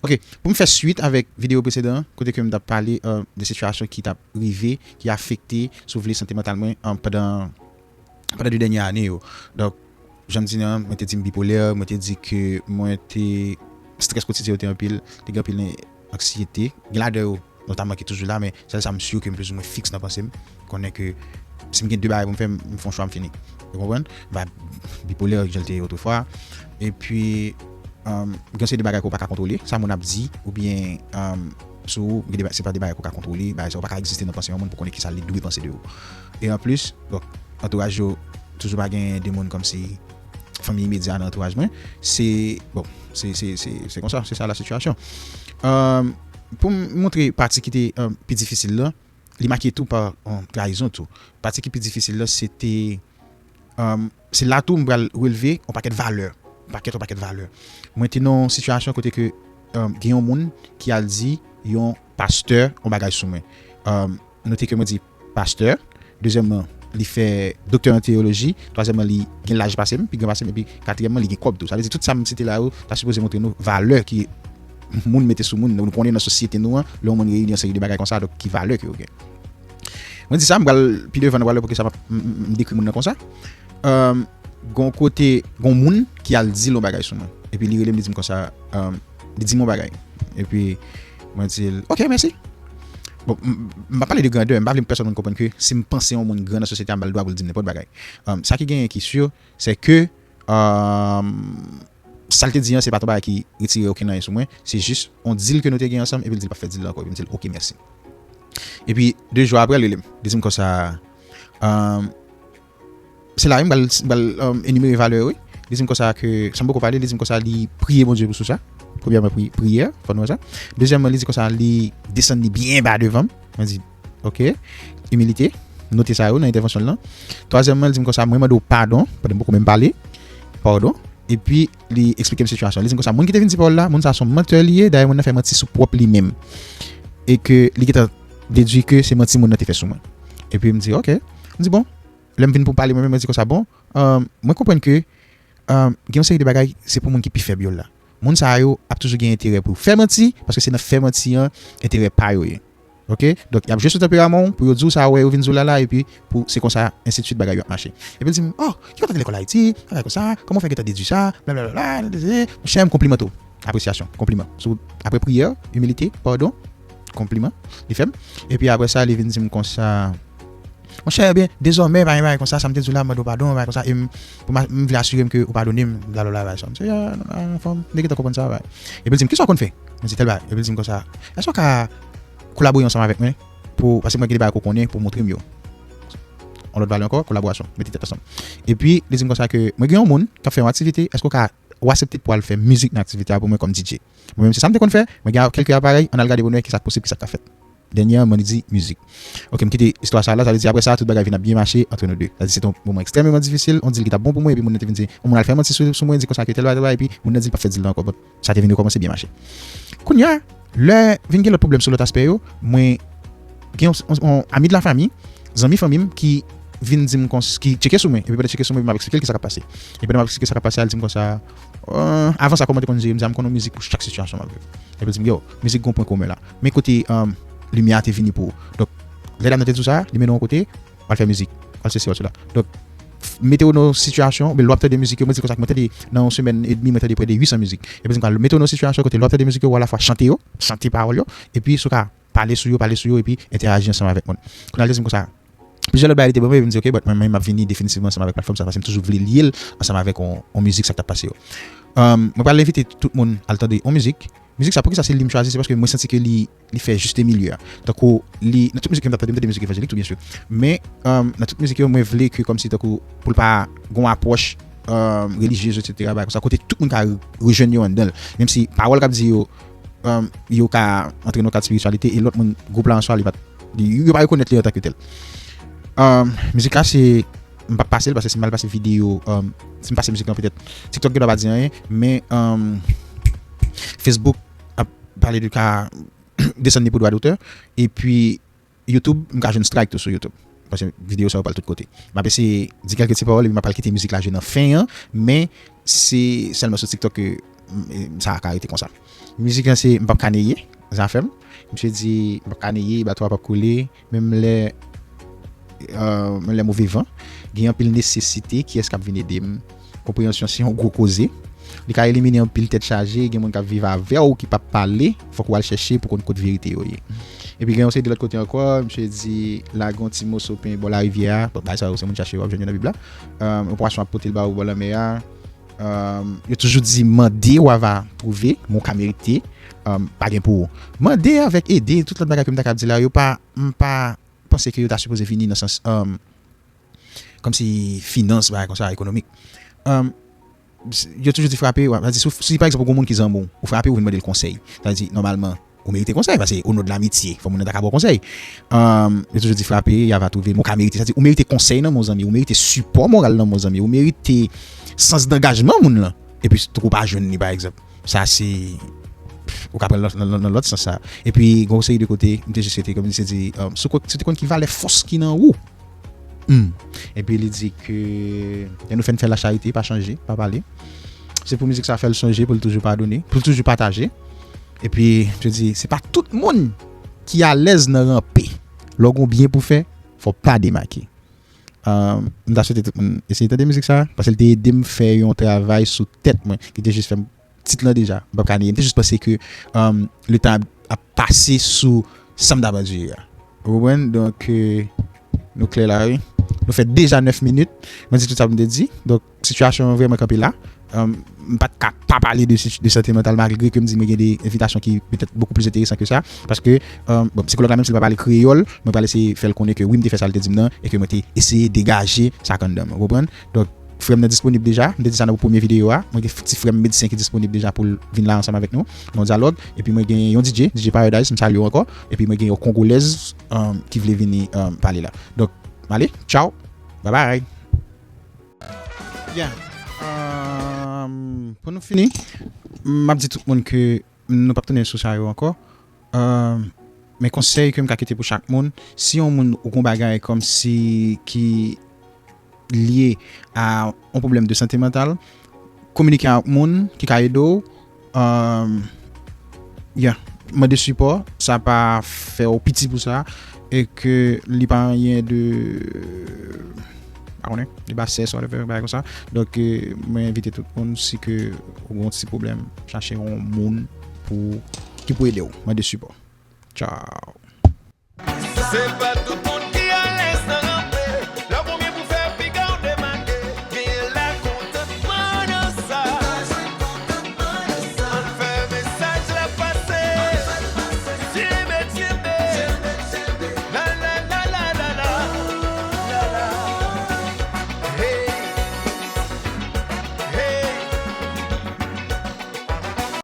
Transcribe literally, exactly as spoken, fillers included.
Ok, pou m fè swit avèk videyo presedan an, kote ke m t ap pale uh, de sitiyasyon ki t ap rive, ki afekte, si w vle, sante mantal mwen um, pandan, pandan de dènye ane yo. Donk, jan m di nan, mwen te di m bipolè, mwen te di ke mwen te, strès kotidyen yo te anpil, te gen anpil anksiyete, gen ladan yo, notaman ki toujou la, men sèl sa m si ke m plizoumwen fiks nan panse m, konnen ke si m gen de bagay pou m fè, m fè yon chwa, m fini. Ou konprann? M pa bipolè, jan l te ye otrefwa. Epi, um, gen yon seri de bagay ke w pa ka kontwole, sa moun ap di, oubyen um, sou ou, gen de ba- se pa de bagay ke w ka kontwole, bagay sa yo pa ka egziste nan panse yon moun pou konnen kisa li dwe panse de ou. E anplis, bon, antouraj yo toujou pa gen de moun kòmsi fanmi imedya nan antouraj mwen. Se, bon, se, se, se, se konsa, se sa la sitiyasyon. Um, pou m montre pati ki te um, pi difisil la, li make tou pa um, trayizon tou. Pati ki pi difisil la, se te um, se la tou m pral releve yon pakèt valè. Yon pakèt, yon pakèt valè. Mwen te nan yon sitiyasyon kote ke um, gen yon moun ki al di yon pastè yon bagay sou mwen. Um, note ke mwen di pastè, dezyèmman, li fè doktè an teyoloji, twazyèmman, li gen laj pase m, pi gran pase m, epi katriyèmman, li gen kòb tou. Sa vle di tout sa m site la yo, ta sipoze montre nou valè ki moun mete sou moun. Nou konnen nan sosyete nou an, lè yon moun reyini yon seri de bagay konsa, donk ki valè ke yo gen. Mwen di sa, m pral pi devan nan pral pou ke sa m ap- m- m- m dekri moun nan konsa. Um, gon kote, gon moun ki al di l yon bagay sou mwen. Epi li rele m, li di m konsa, um, li di m yon bagay. Epi mwen di l, ok, mèsi. Bon, m- m pa pale de grandè, m pa vle pèsonn moun konprann ke si m panse yon moun gran nan sosyete a, m ba l dwa pou l di m nenpòt bagay. Um, sa ki genyen ki si, se ke um, sa l te di an, se pa t yon bagay ki retire okenn anyen sou mwen, se jis yon deal ke nou te gen ansanm, epi l di l p ap fè deal la ankò, epi m di l, ok, mèsi. Epi de jou apre, l rele m, li di m konsa, um, se la wi m pral m pral um, enimere valè yo, wi. Li di m konsa ke, san m poko pale, li di m konsa li priye Bondye pou sou sa. Premyèman, pri- priyè, fò nou wè sa. Dezyèmman, li di konsa li desann li byen ba devan m. Mwen di, ok, imilite, note sa yo nan entèvansyon l lan. Twazyèmman, li di m konsa, mwen mande w padon, pandan m poko menm pale, padon. Epi li eksplike m sitiyasyon. Li di m konsa, moun ki te vin di pawòl la, moun sa se yon mantè li ye, dayè moun nan fè manti sou pwòp li menm. E ke li gentan dedui ke se manti moun nan te fè sou mwen. Epi m di, ok. M di, bon, lè m vin pou m pale mwen menm, mwen di konsa, bon, um, mwen konprann ke um, gen yon seri de bagay, se pou moun ki pi fèb yo la. Moun sa yo ap toujou gen enterè pou fè manti, paske se nan fè manti an enterè pa yo ye. Ok? Donk, y ap jwe sou tanperaman w pou yo di w sa yo wè yo vin di w la la, epi pou se konsa, ensidswit, bagay yo ap mache. Epi l di m, oh, ki kote w te lekòl Ayiti? Bagay konsa, kòman w fè gentan dedui sa? Blablabla, monchè, m konplimante w. Apresyasyon, konpliman. Sou, apre priyè, imilite, padon, konpliman, li fè m. Epi apre sa, li vin di m konsa, monchè, ebyen, dezòmè, bagay, bagay konsa, sa m te di w la, m mande w padon, bagay konsa, e m, pou m, m vle asire m ke ou padone m, blablabla, bagay sa. M di, ya, non, anfòm, m te gentan konprann sa, bagay. Epi l di m, kisa w konn fè? Mwen di, tèl bagay. Epi l di m konsa, èske w ka kolabore ansanm avèk mwen? Pou, paske mwen gen de bagay ke w konnen pou w montre m yo. Yon lòt valè ankò, kolaborasyon, mete tèt ansanm. Epi, li di m konsa ke, mwen gen yon moun k ap fè yon aktivite, èske w ka, ou aksepte pou al fè mizik nan aktivite a pou mwen kòm D J? Mwen menm, se sa m te konn fè, mwen gen kèlke aparèy, ann al gade pou n wè kisa k posib, kisa k ka fèt. Dènyèman, li di mizik. Ok, m kite istwa sa la, sa vle di apre sa, tout bagay vin ap byen mache ant nou de. Sa vle di se te yon moman ekstrèmeman difisil, yon deal ki t ap bon pou mwen, epi moun nan te vin di, yon moun al fè manti sou, sou mwen, di konsa ke tèl bagay, tèl bagay, epi moun nan di l p ap fè deal la ankò, but sa te vin rekòmanse byen mache. Kounye a, lè vin gen lòt pwoblèm sou lòt aspè yo, mwen gen yon, yon, yon ami de la famille, zanmi fanmi m ki vin di m kons, ki tcheke sou mwen, epi pandan tcheke sou mwen, epi m ap eksplike l kisa k ap pase. Epi pandan m ap eksplike sa k ap pase a, l di m konsa, euh, avan sa, kòman w te konn jere? M di a, m konn yon mizik pou chak sitiyasyon m ap viv. Epi l di m, yo, mizik gen yon pwen komen la. Men kote um, limyè a te vini pou ou. Donk, lè dam nan te di w sa, li mennen w yon kote, w al fè mizik, w al sesi, w al sela. Donk, mete w nan yon sitiyasyon, oubyen lè w ap tande mizik yo, mwen di konsa, mwen tande nan yon semèn edmi, mwen tande prè de uit san mizik. Epi l di m konsa, mete w nan yon sitiyasyon kote lè w ap tande mizik yo, w alafwa chante yo, chante pawòl yo, epi si w ka pale sou yo, pale sou yo, epi entèyaji ansanm avèk moun. Kounye a, l te di m konsa, plizyè lòt bagay li te ban mwen, epi m di, ok, but mwen, mwen, m ap vini definitivman ansanm avèk platfòm sa, paske m toujou vle lye l ansanm avèk on, on mizik, sa k t ap pase yo. Um, mwen pral envite tout moun al tande on mizik. Mizik sa, poukisa se li m chwazi? Se paske mwen santi ke li, li fè juste milieu a. Tankou, li, nan tout mizik ke m t ap tande, m tande mizik evanjelik tou, byen si. Men, um, nan tout mizik yo, mwen vle ke, kòmsi, tankou, pou l pa gon apwòch um, relijyez, etsetera, bagay konsa, kote tout moun ka re- rejwenn yo anndan l. Menm si pawòl k ap di yo, um, yo ka antre nan kad espirityalite, e lòt moun, gwoup la an swa, li pa t, li- yo pa rekonèt li antanke tèl. Um, mizik la, se, m p ap pase l, paske si m al pase videyo, um, si m pase mizik lan, petèt, TikTok gendwa pa di anyen, men um, Facebook ap pale de ka desann li pou dwa dotè, epi YouTube, m ka jwenn strike tou sou YouTube. Paske videyo sa yo pral tout kote. M ap eseye di kèlke ti pawòl, epi m ap al kite mizik la jwe nan fen an, men se sèlman sou TikTok ke m- e, sa ka rete konsa. Mizik lan se m p ap ka neye, zafè m. Misye di m p ap ka neye, bato a p ap koule, menm lè, euh, menm lè move van. Gen anpil nesesite, kiyès k ap vin ede m? Konpreyansyon se yon gwo koze. Li ka elimine anpil tèt chaje, gen moun k ap viv avè w ki p ap pale, fòk ou al chèche pou konn kot verite yo ye. Epi gen yon seri de lòt kote ankò, misye di lage yon ti moso pen bò larivyè a. Bon, bagay sa yo se moun chache yo, w ap jwenn yo nan Bib la. Euh, yon pwason ap pote l ba ou bò lanmè a. Euh, yo toujou di mande, w ava twouve, men w ka merite, euh, pa gen pou ou. Mande avèk ede, tout lòt bagay ke m ta ka di la, yo pa, m pa panse ke yo ta sipoze vini nan sans, euh, kòmsi finans, bagay konsa, ekonomik. Euh, yo toujou di frape, w ap di, si, si pa egzanp, ou gen yon moun ki zanmi w, ou frape, ou vin mande l konsèy. Sa vle di, nòmalman, ou merite konsèy, paske o non de lamitye, fò moun nan ta ka ba w konsèy. Euh, yo toujou di frape, y ava twouve, men w ka merite. Sa vle di, ou merite konsèy nan men yon zanmi, ou merite sipò moral nan men yon zanmi, ou merite sans dangajman moun lan. Epi, si ou pa jwenn li, pa egzanp. Sa se, pff, ou ka pran l nan, nan, nan lòt sans sa. Epi, gen yon seri de kote, m te jis rete, kòm se di, euh, si w kon- si w te konn ki valè fòs ki nan ou. Hmm. Epi, li di ke, lè nou fè n fè lacharite, pa chanje, pa pale. Se pou mizik sa fè l sonje, pou l toujou padone, pou l toujou pataje. Epi, m te di, se pa tout moun ki alèz nan ranpe. Lè w gen yon byen pou fè, fò w pa demake. Euh, m ta swete tout moun eseye tande mizik sa, paske l te ede m fè yon travay sou tèt mwen, ki te jis fè m tit lan deja, m p ap ka niye. M te jis panse ke, um, letan ap, ap pase sou sa m t ap andire a. Ou konprann? Donk, euh, nou klè la, wi. Nou fè deja nèf minit. Mwen di tout sa pou m te di. Donk, sitiyasyon an vrèman kanpe la. Um, m pa t ka pa pale de, si- de sante mantal, malgre ke m di mwen gen de envitasyon ki petèt bokou plis enteresan ke sa. Paske, um, bon, sikològ la, menm si l pa pale kreyòl, mwen pral eseye fè l konnen ke wi, m te fè sa l te di m nan, e ke mwen te eseye degaje sa k anndan m. Ou konprann? Donk, frè m nan disponib deja. M te di sa nan premye videyo a. Mwen gen ti frè m medsen ki disponib deja pou l vin la ansanm avèk nou nan yon dyalòg. Epi mwen gen yon D J, D J Paradise, m salye w ankò. Epi mwen gen yon Kongolèz, um, ki vle vini, um, pale la. Donk, m ale. Tchao. Bye bye. Yeah. Um, pou nou fini, m ap di tout moun ke nou p ap tounen sou sa yo ankò. Euh, men konsèy ke m ka kite pou chak moun, si yon moun ou gon bagay kòmsi ki lye a yon pwoblèm de sante mantal, kominike ak moun ki ka ede w. Euh, yeah, mande sipò, sa pa fè w piti pou sa, e ke li pa anyen de, pa konnen, de basès, whatever, bagay konsa. Donk, euh, mwen envite tout moun, si ke ou gon ti pwoblèm, chache yon moun pou, ki pou ede w, mande sipò. Tchao. Se pa tout